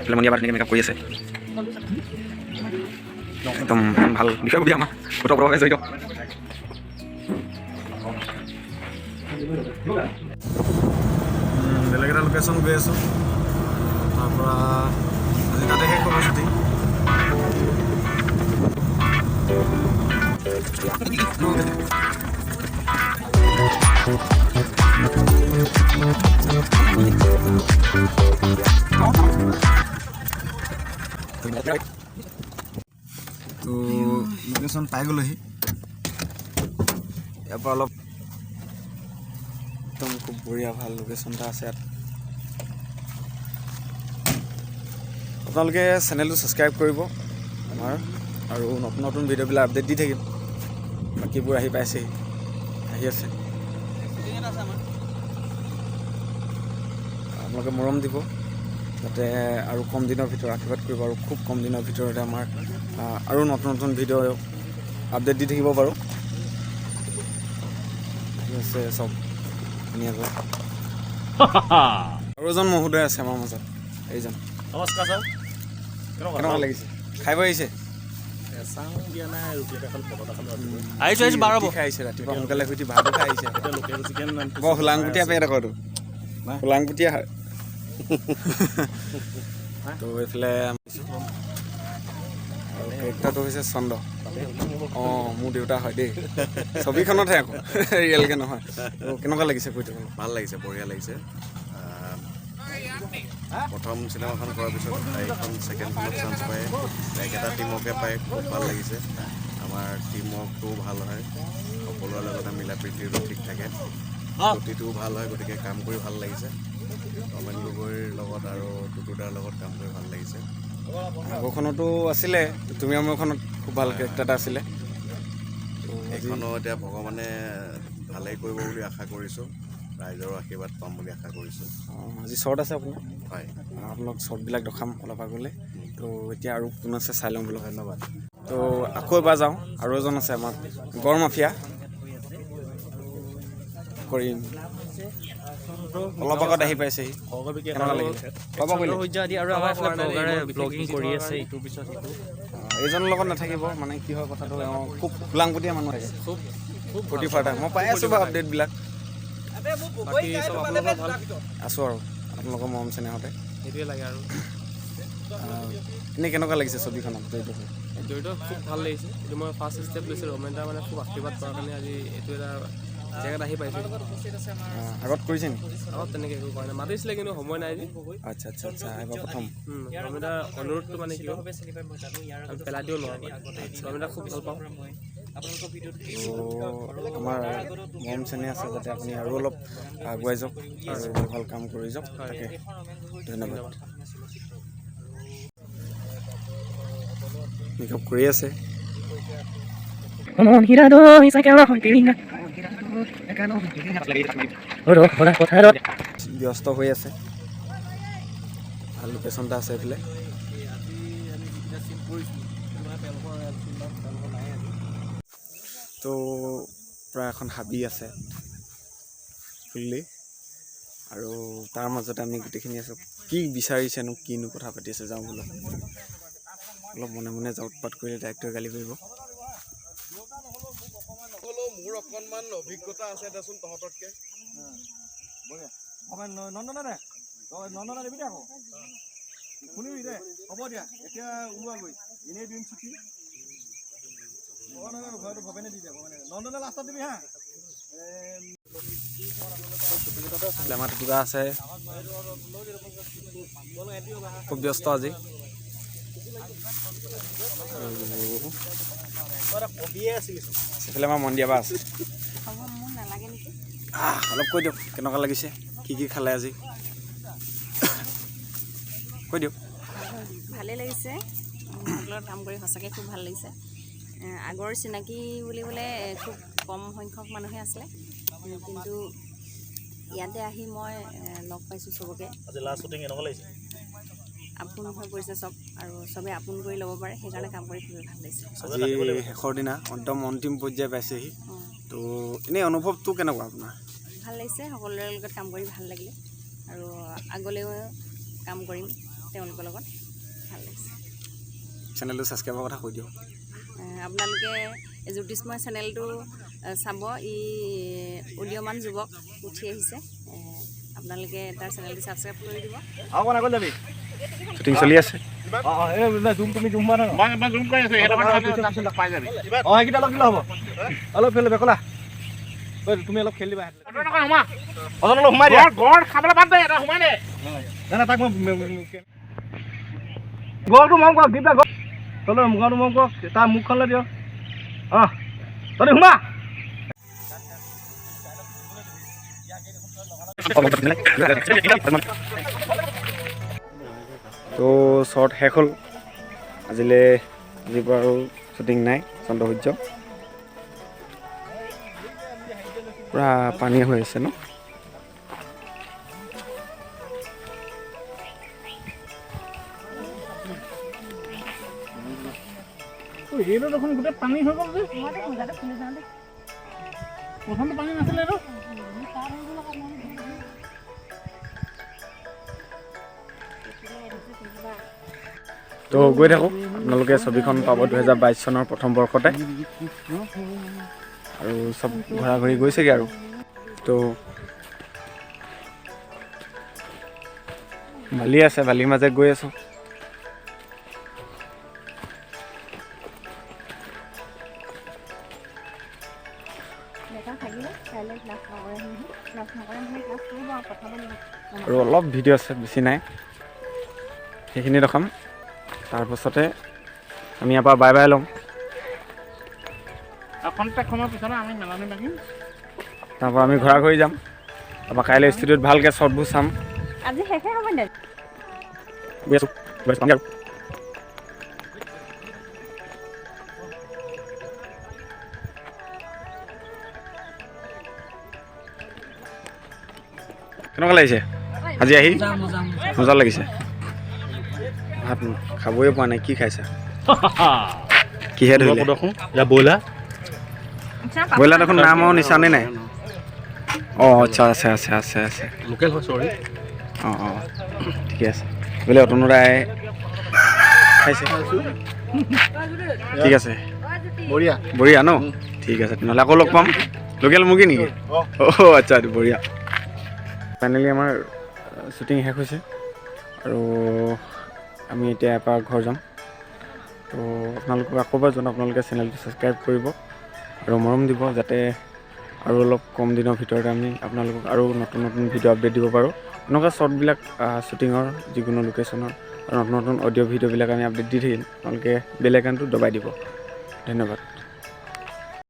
এইফালে মণিয়া বা ধুনীয়াকৈ মেকআপ কৰি আছে। একদম ভাল বিষয়ববীয়া, আমাৰ ওতঃপ্ৰোতভাৱে জড়িত। বেলেগ এটা লোকেশ্যন গৈ আছোঁ। তাৰপৰা আজি তাতে শেষ হ'ব শ্বুটিং। তো লোকেশ্যন পাই গ'লোহি। ইয়াৰ পৰা অলপ একদম খুব বঢ়িয়া ভাল লোকেশ্যন এটা আছে ইয়াত। আপোনালোকে চেনেলটো ছাবস্ক্ৰাইব কৰিব আমাৰ আৰু নতুন নতুন ভিডিঅ'বিলাক আপডেট দি থাকিম। বাকীবোৰ আহি পাইছেহি, আহি আছে। আপোনালোকে মৰম দিব যাতে আৰু কম দিনৰ ভিতৰত, আশীৰ্বাদ কৰিব আৰু খুব কম দিনৰ ভিতৰতে আমাৰ আৰু নতুন নতুন ভিডিঅ' আপডেট দি থাকিব পাৰোঁ। আহি আছে চব ধুনীয়াকৈ। আৰু এজন মহোদয় আছে আমাৰ মাজত, এইজন। নমস্কাৰ ছাৰ। কেনেকুৱা লাগিছে? খাই বৈ আহিছে? আহিছোঁ, আহিছোঁ, বাৰ ৰুটি খাই আহিছে। ৰাতিপুৱা সোনকালে শুই উঠি ভাতো খাই আহিছে। Local chicken. বৰ হোলাংপুটীয়া পেট আকৌ এইটো, হোলাংপুটীয়া হয়। তো এইফালে আৰু কেৰেক্টাৰটো হৈছে চন্দ্ৰ। অঁ, মোৰ দেউতা হয় দেই, ছবিখনতহে আকৌ, ৰিয়েলকৈ নহয়। তো কেনেকুৱা লাগিছে কৈ দিয়ক অলপ। ভাল লাগিছে, বঢ়িয়া লাগিছে। প্ৰথম চিনেমাখন কৰাৰ পিছত এইখন ছেকেণ্ডখনত চান্স পায়, একেটা টীমকে পাই খুব ভাল লাগিছে। আমাৰ টীম ৱৰ্কটোও ভাল হয়, সকলোৰে লগতে মিলা প্ৰীতিটো ঠিক থাকে, গতিটোও ভাল হয়, গতিকে কাম কৰি ভাল লাগিছে। ৰমেন গগৈৰ লগত আৰু টুটুদাৰ লগত কাম কৰি ভাল লাগিছে। আগৰখনতো আছিলে, তুমি মোৰখনত খুব ভাল কেৰেক্টাৰ এটা আছিলে। তো আজি এইখনো এতিয়া ভগৱানে ভালেই কৰিব বুলি আশা কৰিছোঁ, ৰাইজৰো আশীৰ্বাদ পাম বুলি আশা কৰিছোঁ। অঁ, আজি শ্বৰ্ট আছে আপোনাৰ? হয়। আপোনাক শ্বৰ্টবিলাক দেখাম অলপ আগলৈ। তো এতিয়া আৰু কোন আছে চাই লওঁ বোলো। ধন্যবাদ। তো আকৌ এবাৰ যাওঁ, আৰু এজন আছে আমাৰ গড় মাফিয়া কৰিম, অলপ আগত আহি পাইছেহি। কেনেকুৱা লাগিলে? খোৱা বোৱা কৰিলে? সূৰ্য আদি আৰু আমাৰ এইফালে ব্লগাৰে ব্লগিং কৰি আছে ইটোৰ পিছত সিটো। অঁ, এইজনৰ লগত নাথাকিব, মানে কি হয় কথাটো, এওঁ খুব হোলাংপটীয়া মানুহ থাকে, খুব খুব ফূৰ্তি ফাৰ্তা। মই পাই আছোঁ বাৰু আপডেটবিলাক। বাকী চব আপোনালোকৰ ভাল? আছোঁ আৰু আপোনালোকৰ মৰম চেনেহতে। সেইটোৱে লাগে আৰু। এনেই কেনেকুৱা লাগিছে ছবিখনত জড়িত হৈ? জড়িত খুব ভাল লাগিছে। এইটো মই ফাৰ্ষ্ট ষ্টেপ লৈছোঁ। ৰমেন দা মানে খুব আশীৰ্বাদ কৰাৰ কাৰণে আজি এইটো এটা জেগাত আহি পাইছোঁ। আগত কৰিছে নেকি? আগত তেনেকৈ একো কৰা নাই, মাতিছিলে কিন্তু সময় নাই যে। আচ্ছা, এইবাৰ প্ৰথম। ৰমেন দাৰ অনুৰোধটো মানে কি হ'ল, আমি পেলাই দিব নোৱাৰোঁ। ৰমেন দাক খুব ভাল পাওঁ। তো আমাৰ মৰম চেনেহ আছে যাতে আপুনি আৰু অলপ আগুৱাই যাওক আৰু ভাল ভাল কাম কৰি যাওক, তাকে ধন্যবাদ। মেকআপ কৰি আছে। ব্যস্ত হৈ আছে। ভাল লোকেশ্যন এটা আছে এইফালে। তো প্ৰায় এখন হাবি আছে ফুল্লি, আৰু তাৰ মাজতে আমি গোটেইখিনি আছোঁ। কি বিচাৰিছেনো, কিনো কথা পাতি আছে, যাওঁ বোলো অলপ মনে মনে যাওঁ, উৎপাত কৰিলে ডাইৰেক্টৰে গালি পাৰিব। মোৰ অকণমান অভিজ্ঞতা আছে দেচোন তহঁততকৈ। নন্দনা দে, নন্দনা দিবি দে আকৌ, শুনিবি দে। হ'ব দিয়া, এতিয়া ওলোৱাগৈ, এনেই দিন ছুটি। ভয়টো ভৱেনে দি দিয়া, ভৱেনে নন্দনা লাষ্টত দিবি। হা। আমাৰ কিবা আছে, খুব ব্যস্ত আজি। আৰু সেইফালে আমাৰ মন্দিয়া বা আছে। অলপ কৈ দিয়ক কেনেকুৱা লাগিছে, কি কি খালে আজি কৈ দিয়ক। ভালেই লাগিছে, লগত কাম কৰি সঁচাকৈ খুব ভাল লাগিছে। আগৰ চিনাকি বুলিবলৈ খুব কম সংখ্যক মানুহে আছিলে, কিন্তু ইয়াতে আহি মই লগ পাইছোঁ চবকে। আজি লাষ্ট শ্বুটিং, কেনেকুৱা লাগিছে? আপোন হৈ পৰিছে চব, আৰু চবেই আপোন কৰি ল'ব পাৰে, সেইকাৰণে কাম কৰি খুবেই ভাল লাগিছে। আজি শেষৰ দিনা, একদম অন্তিম পৰ্যায় পাইছেহি। তো এনেই অনুভৱটো কেনেকুৱা আপোনাৰ? ভাল লাগিছে, সকলোৰে লগত কাম কৰি ভাল লাগিলে আৰু আগলৈও কাম কৰিম। তেওঁলোকৰ লগত ভাল লাগিছে। চেনেলটো ছাবস্ক্ৰাইবৰ কথা কৈ দিয়ক। আপোনালোকে জ্যোতিষ্ময় চেনেলটো চাব। ই উদীয়মান যুৱক উঠি আহিছে। আপোনালোকে তাৰ চেনেলটো ছাবস্ক্ৰাইব কৰি দিব। আৰু অকণ আগত যাবি। শ্বুটিং চলি আছে। অঁ অঁ, এই জুম, তুমি জুম হোৱা নাই। মই জুম কৰি আছো, সেইডোখৰ পাই যাবি। অঁ, সেইকেইটা অলপ দিলে হ'ব। অলপ খেলিবা বেকলা। ঐ, তুমি অলপ খেলিবা। সোমা। অলপ সোমাই দিয়া। গড় খাবলৈ বাদ দে, এটা সোমাই দে। নাই নাই, তাক মই গড়টো মৰম কৰক দিপদা, গড় তলে গড়টো মৰম কৰক, তাৰ মুখখনলৈ দিয়ক। অঁ, তই সোমা। তো শ্বৰ্ট শেষ হ'ল আজিলৈ। আজিৰ পৰা আৰু শ্বুটিং নাই। চন্দ্ৰসূৰ্য পূৰা পানী হৈ আছে ন? এইটো দেখোন গোটেই পানী হৈ গ'ল যে। প্ৰথমটো পানী নাছিলে এইটো। তো গৈ থাকোঁ। আপোনালোকে ছবিখন পাব 2022 চনৰ প্ৰথম বৰ্ষতে। আৰু চব ঘৰা ঘৰি গৈছেগৈ আৰু। তো বালি আছে, বালিৰ মাজে গৈ আছোঁ। কাইলৈ ক্লাছ নকৰে, ক্লাছ নকৰে মানে ক্লাছ কৰিব আৰু পঠাব লাগিব। আৰু অলপ ভিডিঅ' আছে, বেছি নাই, সেইখিনি দেখাম। তাৰপাছতে আমি ইয়াৰ পৰা বাই বাই ল'ম। খন্তেক সময়ৰ পিছতে আমি মেলানি লাগিম। তাৰপৰা আমি ঘৰা ঘৰি যাম। তাৰপৰা কাইলৈ ষ্টুডিঅ'ত ভালকৈ শ্বটবোৰ চাম। আজি শেষে হ'ব দে। গৈ আছোঁ, গৈ আছোঁ, পামগৈ আৰু। কেনেকুৱা লাগিছে আজি আহি? মজা লাগিছে। ভাত খাবই পোৱা নাই। কি খাইছা? কিহে ধৰিলে? ব্ৰইলাৰ। ব্ৰইলাৰ দেখোন নাম আৰু নিচানেই নাই। অঁ, আচ্ছা, আছে আছে আছে আছে। লোকেল হয়, চৰি। অঁ অঁ, ঠিকে আছে। বোলে অতনু দাই খাইছে। ঠিক আছে। বঢ়িয়া। বঢ়িয়া ন? ঠিক আছে তেনেহ'লে, আকৌ লগ পাম। লোকেল মুৰ্গী নেকি? অ' আচ্ছা, এইটো বঢ়িয়া। ফাইনেলি আমাৰ শ্বুটিং শেষ হৈছে আৰু আমি এতিয়া এপাক ঘৰ যাম। তো আপোনালোকক আকৌ এবাৰ জনাওঁ, আপোনালোকে চেনেলটো ছাবস্ক্ৰাইব কৰিব আৰু মৰম দিব, যাতে আৰু অলপ কম দিনৰ ভিতৰতে আমি আপোনালোকক আৰু নতুন নতুন ভিডিঅ' আপডেট দিব পাৰোঁ। এনেকুৱা শ্বৰ্টবিলাক, শ্বুটিঙৰ যিকোনো লোকেশ্যনৰ আৰু নতুন নতুন অডিঅ' ভিডিঅ'বিলাক আমি আপডেট দি থাকিম। আপোনালোকে বেল আইকনটো দবাই দিব। ধন্যবাদ।